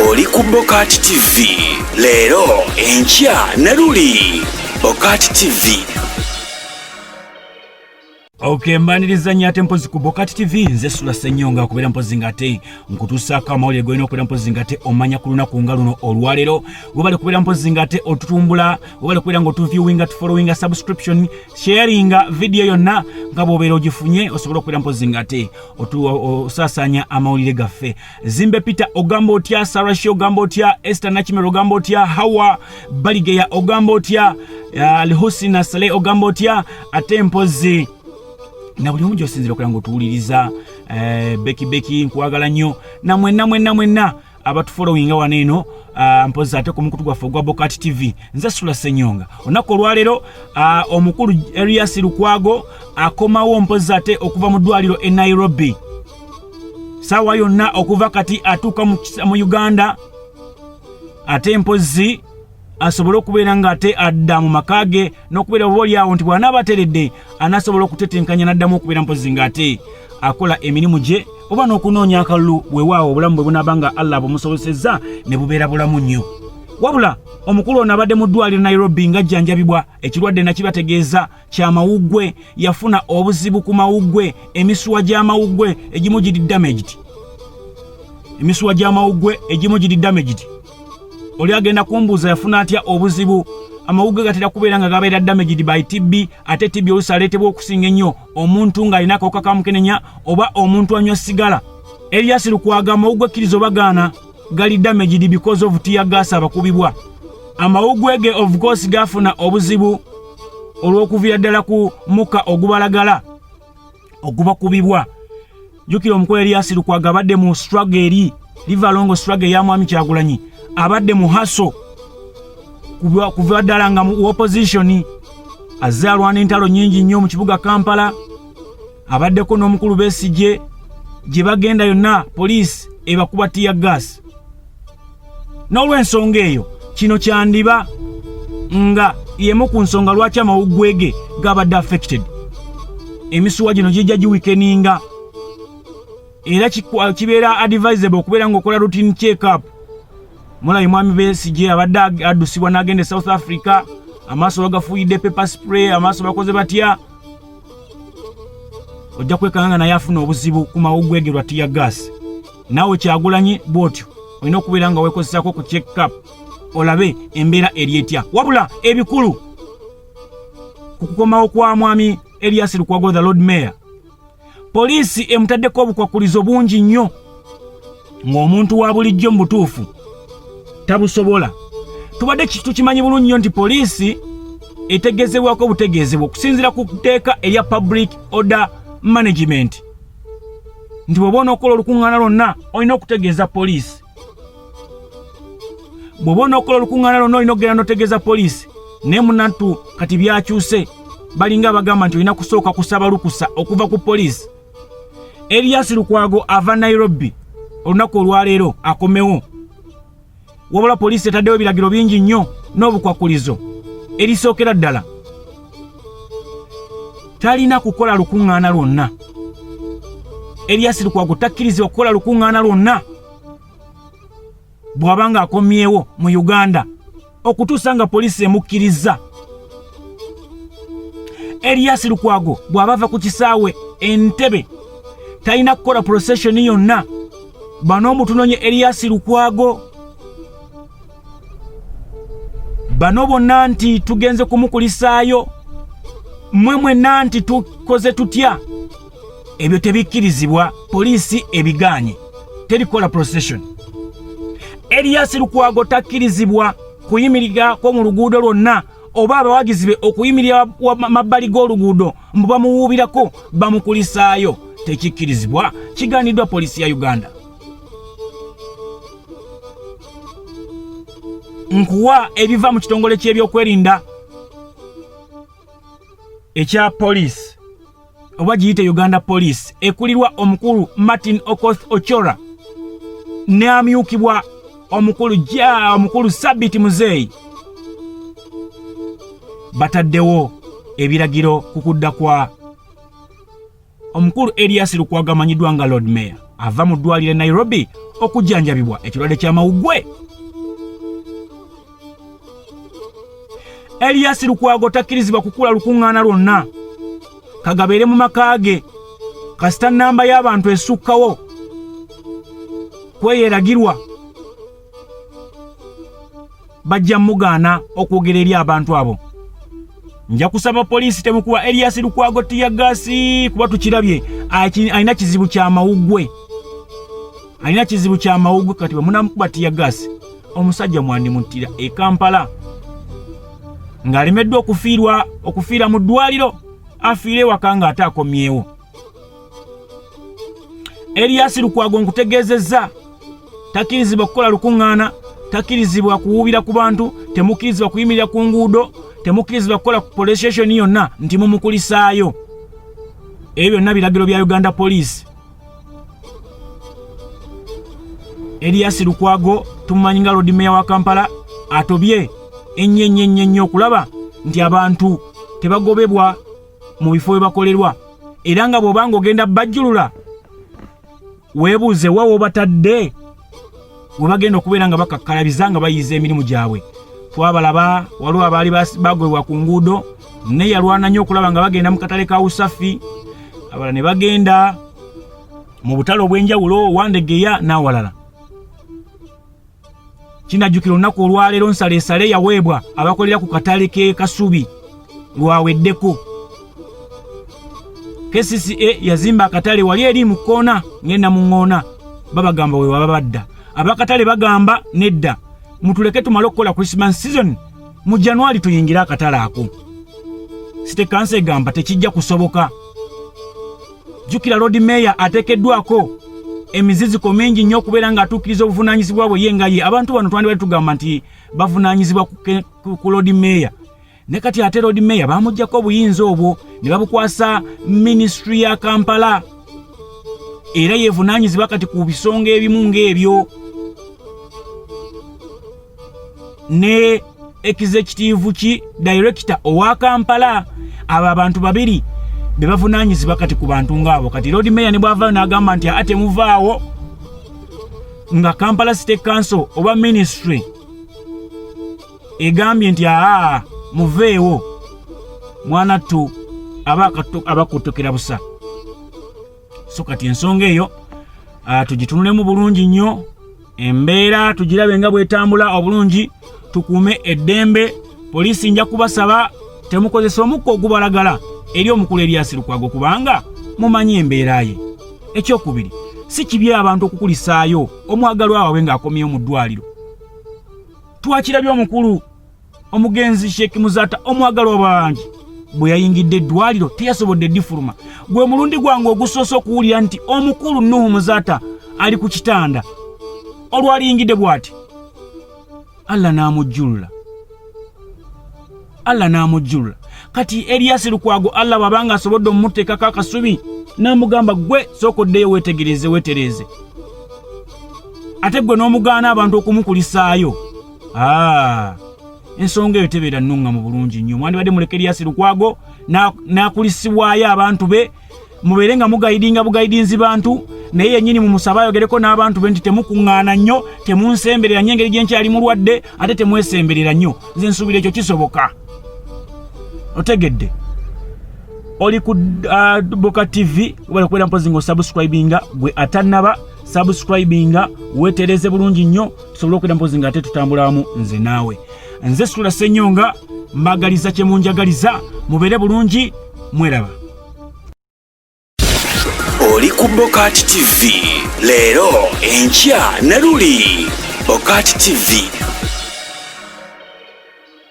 Oli ku Bokati TV leero, enkya ne luli. Bokati TV. Ok, mbaniriza nnyo ate mpozi ku Bokati TV. Nze Sula Ssenyonga, okubeera mpozi nga ate nkutuusaako amawulire golina okubeera mpozi nga ate omanya ku lunaku nga luno olwaleero. Webale kubeera mpozi nga ate otutumbula, webale kubeera nga otuviewinga, tufollowinga, subscription, sharinga vidiyo yonna nga bw'obeera ogifunye, osobola okubeera mpozi nga ate osaasaanya amawulire gaffe. Zimbe Peter ogamba otya? Sarashi ogamba otya? Esther Nakimero ogamba otya? Hawa Baligeya ogamba otya? Alhusina Saleh ogamba otya? Ate mpozi na buli omu gyosinzira okubeera nga otuwuliriza, beki beki, nkwagala nnyo namwenna mwenna mwenna abatufollowinga wano eno, mpozi ate ku mukutu gwaffe ogwa Bokati TV. Nze Sula Senyonga. Olunaku olwaleero, omukulu Erias Lukwago akomawo mpozi ate okuva mu ddwaliro e Nairobi. Saawa yonna okuva kati atuuka mu Uganda, ate mpozi asobole okubeera ng'ate adda mu maka ge n'okubeera oba oliawo nti bw'anaaba ateredde anasobola okutetenkanya n'addamu okubeera mpozi ng'ate akola emirimu gye oba n'okunoonya akalulu. Weewaawo obulamu bwe bunaaba nga Allah bumusobosezza ne bubeera bulamu nnyo. Wabula omukulu ono abadde mu ddwaliro Nairobi ng'ajjanjabibwa ekirwadde nakibategeeza kyamawuggwe. Yafuna obuzibu ku mawuggwe, emisuwa gy'amawuggwe egimu giri damaged, emisuwa gy'amawuggwe egimu giri damaged. Oli agenda kumbuuza yafuna atya obuzibu. Amawuggwe gatera kubeera nga gabeera damaged by TB, ate TB oluusi aleetebwa okusinga ennyo omuntu ng'alina akawuka ka mukenenya oba omuntu anywa sigala. Erias Lukwago amawuggwe, kkiriza obagaana, gali damaged because of tear gas abakubibwa. Amawuggwe ge of course gafuna obuzibu olw'okuviira ddala ku mukka ogubalagala ogubakubibwa. Jjukira omukulu Erias Lukwago abadde mu struggle eri livalongo, struggle eya mwami Kyagulanyi. Abadde mu hustle kuva ddala nga mu opposition, azze alwana entalo nnyingi nnyo mu kibuga Kampala. Abaddeko n'omukulu Besigye, gye bagenda yonna poliisi ebakuba tear gas. N'olw'ensonga eyo, kino kyandiba nga yemu ku nsonga lwaki amawuggwe ge gabadde affected. Emisuwa gino gijja giweakeninga, era kibeera advisable okubeera ng'okola routine check up. Mulayi mwami Besigye abadde addusibwa n'agenda e South Africa, amaaso bagafuuyidde pepper spray, amaaso bakoze batya. Ojja kwekanga nga naye afuna obuzibu ku mawuggwe ge lwa tear gas. Naawe Kyagulanyi bw'otyo olina okubeera nga weekozesako ku check up olabe embeera eri etya. Wabula ebikulu ku kukomawo kwa mwami Erias Lukwago, the Lord Mayor, poliisi emutaddeko obukwakulizo bungi nnyo ng'omuntu wa bulijjo mu butuufu tabusobola. Tubadde tukimanyi bulungi nnyo nti poliisi etegezebwako obutegeezebwa okusinziira ku tteeka erya Public Order Management, nti bw'oba onookola olukuŋŋaana lwonna olina okutegeeza poliisi. Bw'oba onookola olukuŋŋaana lwonna olina okugenda n'otegeeza poliisi. Naye munattu kati byakyuse, balinga abagamba nti olina kusooka kusaba lukusa okuva ku poliisi. Erias Lukwago ava Nairobi olunaku olwaleero akomewo, wabula poliisi etaddewo ebiragiro bingi nnyo n'obukwakulizo. Erisookera ddala, talina kukola lukuŋŋaana lwonna. Erias Lukwago takkirizibwa kukola lukuŋŋaana lwonna bw'aba ng'akomyewo mu Uganda okutuusa nga poliisi emukkirizza. Erias Lukwago bw'aba ava ku kisaawe Entebe talina kukola procession yonna. Bano omutunonye Erias Lukwago, bano bonna nti tugenze kumukulisaayo, mmwe mwenna nti tukoze tutya, ebyo tebikkirizibwa, poliisi ebigaanye, terikola procession. Erias Lukwago takkirizibwa kuyimirirako mu luguudo lwonna oba abawagizi be okuyimirira mabbali g'oluguudo mbu bamuwuubirako bamukulisaayo. Tekikkirizibwa, kigaaniddwa poliisi ya Uganda. Nkuwa ebiva mu kitongole ky'ebyokwerinda ekya poliisi oba giyite Uganda Police, ekulirwa omukulu Martin Okoth Ochora n'amyukibwa omukulu ja omukulu Sabiti Muzeeyi. Bataddewo ebiragiro ku kudda kwa omukulu Erias Lukwago amanyiddwa nga Lord Mayor ava mu ddwaliro e Nairobi. okujjanjabibwa ekirwadde ky'amawuggwe. Elias Lukwago takkirizibwa kukula lukuŋŋaana lwonna kagabeere mu maka ge kasita nnamba y'abantu esukkawo kweyeragirwa bajja mugaana okwogera eri abantu abo. Nja kusaba poliisi temukuba Elias Lukwago tiyagaasi kuba tukirabye alina kizibu kya mawuggwe, alina kizibu kya mawuggwe. Kati bwe munamukuba tiyagaasi omusajja mwandimuttira e Kampala ng'alemeddwa okufiirwa okufiira mu ddwaliro afiire ewaka ng'ate akomyewo. Elias Lukwago nkutegeezezza takkirizibwa kukola lukuŋŋaana, takkirizibwa kuwuubira ku bantu, temukkirizibwa kuyimirira ku nguudo, temukkirizibwa kukola police station yonna nti mumukulisaayo. Ebyo byonna biragiro bya Uganda Police. Elias Lukwago tumumanyi nga Lord Mayor wa Kampala atobye ennyo ennyo ennyo ennyo okulaba nti abantu tebagobebwa mu bifo we bakolerwa, era nga bw'oba ng'ogenda bajjulula weebuuze wa w'obatadde we bagenda okubeera nga bakakkalabiza nga bayiiza emirimu gyabwe. Twabalaba waliwo abaali bagobebwa ku nguudo, naye yalwana nnyo okulaba nga bagenda mu katale ka Usafi, abalala ne bagenda mu butale obw'enjawulo Wandegeya n'awalala. Kinajjukira olunaku olwaleero nsaleesale yaweebwa abakolera ku katale k'e Kasubi lwaweddeko. KCCA yazimba akatale wali eri mu kkoona ng'enda mu ŋŋoona, babagamba we baba badda. Abakatale bagamba nedda, mutuleke tumale okukola Christmas season mu January tuyingire akatale ako. City Council egamba tekijja kusoboka. Jjukira Lord Mayor ateekeddwako emiziziko mingi nnyo okubeera ng'atuukiriza obuvunaanyizibwa bwe ye nga ye. Abantu bano twandibadde tugamba nti bavunaanyizibwa ku Lord Mayor, ne kati ate Lord Mayor bamuggyako obuyinza obwo ne babukwasa minisitule ya Kampala, era yeevunaanyizibwa kati ku bisonga ebimu ng'ebyo ne executive ki director owa Kampala. Abo abantu babiri be bavunaanyizibwa kati ku bantu ng'abo. Kati Lord Mayor ne bw'avaayo n'agamba nti ate muvaawo nga Kampala City Council oba ministry egambye nti aa muveewo, mwana ttu aba abakuttukira busa. So kati ensonga eyo tugitunulemu bulungi nnyo, embeera tugirabe nga bwetambula obulungi, tukuume eddembe. Poliisi nja kubasaba temukozesa omukka ogubalagala eri omukulu Erias Lukwago kubanga mumanyi embeera ye. Ekyokubiri, si kibi abantu okukulisaayo omwagalwa waabwe ng'akomyewo mu ddwaliro. Twakirabye omukulu omugenzi Sheikh Muzaata omwagalwa bangi bwe yayingidde eddwaliro teyasobodde difuluma. Gwe mulundi gwange ogusoose okuwulira nti omukulu Nuhu Muzaata ali ku kitanda olwaliyingidde bw'ati, Allah n'amujjulula, Allah n'amujjulula. Kati Erias Lukwago Allah bw'abanga asobodde omumuteekako akasubi n'amugamba gwe sooka oddeyo weetegereze weetereeze, ate gwe n'omugaana abantu okumukulisaayo, ensonga eyo tebeera nnungamu bulungi nnyo. Mwandibadde muleka Erias Lukwago n'akulisibwayo abantu be, mubeere nga mugayidinga bugayidinzi bantu, naye yennyini mumusaba ayogereko n'abantu be nti temukuŋŋaana nnyo, temunsemberera nnyo engeri gye nkyali mulwadde, ate temwesemberera nnyo. Nze nsuubira ekyo kisoboka. Otegedde? Oli ku Boka TV, webale kubeera mpozi ng'osubscribinga. Gwe atannaba subscribinga, weetereze bulungi nnyo tusobole okubeera mpozi nga ate tutambula wamu nze naawe. Nze Sula Ssenyonga, mbagaliza kye munjagaliza, mubeere bulungi, mweraba. Oli ku Bokati TV leero, enkya ne luli. Bokati TV.